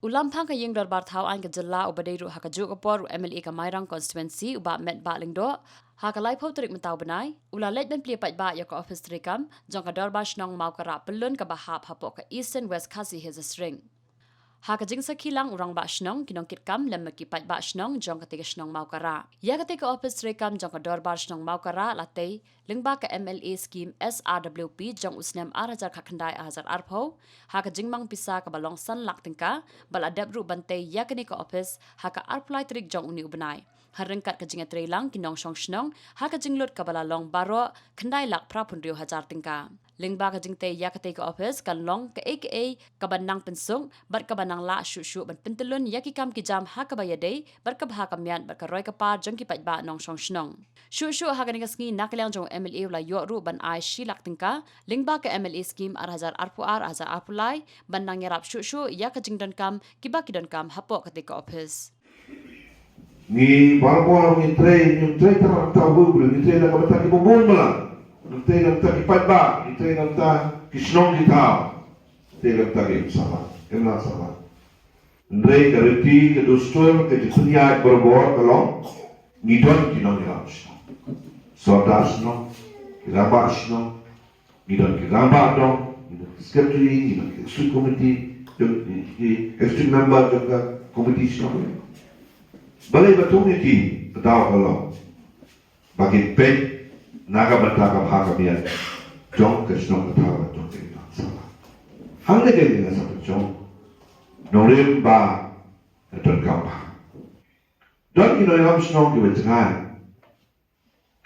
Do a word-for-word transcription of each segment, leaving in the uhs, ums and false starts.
U Lamphang ka Ïing Dorbar Thaw Aiñ ka Jylla uba dei ruh ha kajuh ka por u M L A ka Mairang Constituency, u Bah Metbah Lyngdoh, ha ka laiphew tarik mynta u bnai u la leit ban plie paidbah ïa ka ophis treikam jong ka Dorbar Shnong Mawkyrah Pyllun kaba hap hapoh ka Eastern West Khasi Hills District. Ha ka jingsakhi lang u Rangbah Shnong, ki nongkitkam lem bad ki paidbah shnong jong katei ka shnong Mawkyrah. Ïa katei ka ophis treikam jong ka Dorbar Shnong Mawkyrah la tei lyngba ka M L A scheme S R W P jong u snem ar hajar khatkhyndai ar hajar arphew, ha ka jingmang pisa kaba long san lak tyngka, bad la dep ruh ban tei ïa kane ka ophis ha ka arphew lai tarik jong une u bnai, ha ryngkat ka jingïatreilang ki nongshong shnong ha ka jinglut kaba la long baroh khyndai lak phraphew hynriew hajar tyngka. Lyngba ka jingtei ïa katei ka ophis kan long kaei kaei kaban nang pynsuk bad kaban nang lah shuh shuh ban pyntyllun ïa ki kam ki jam ha kaba ïadei bad ka bha ka miat bad ka roi ka par jong ki paidbah nongshong shnong. Shuh shuh ha kane ka sngi, na ka liang jong u M L A u la ïoh ruh ban ai shi lak tyngka lyngba ka M L A scheme ar hajar arphew ar ar hajar arphew lai ban nang ïarap shuh shuh ïa ka jingdonkam kiba ki donkam hapoh katei ka ophis. Ngi barabor ngi trei, ngi trei tang na ka bynta u briew, ngi trei na ka bynta kiba bun balang, ngi trei na ka bynta ki paidbah, ngi trei na ka bynta ki shnong ki thaw, ngi trei na ka bynta ki imsapa, imlang sapa. Hynrei ka riti, ka dustur, ka jingpynïaid barabor ka long, ngi don ki nongïalam shnong, sordar shnong, ki rangbah shnong, ngi don ki rangbah dong, ngi don ki secretary, ngi don ki executive committee, ki, ki executive member jong ka committee shnong. Balei ba thung ïa ki? Ka daw ka long ba kin peit na ka bynta ka bha ka miat jong ka shnong ka thaw bad jong ka imlang sapa. Hangne ka ïing ka sapa jong nongrim ba ka donkam bha. Don ki nongïalam shnong kiba jngai.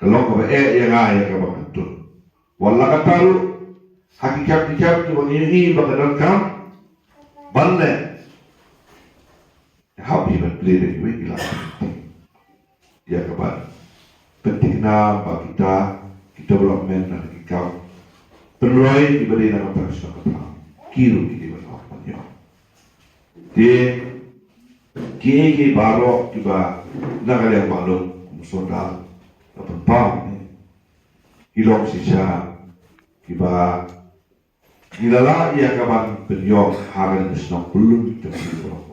Ka long kaba eh ïa nga ïa kaba kyntu. Wat la katta ruh, ha ki kam ki kam kiba ngi ïohi ba ka donkam ban leh, hap hi ban plie da kiwei ki lad ïa kaban pynthikna ba kita ki development na ki kam pynroi kiba dei na ka bynta ka shnong ka thaw, ki ruh ki dei ban hap ban ïoh. Te kiei kiei baroh kiba na ka liang bahlum, kum u sordar la pynpaw ne, ki long shisha kiba ngi la lah ïa kaban pynïoh ha kane ka shnong Pyllun jong ngi baroh.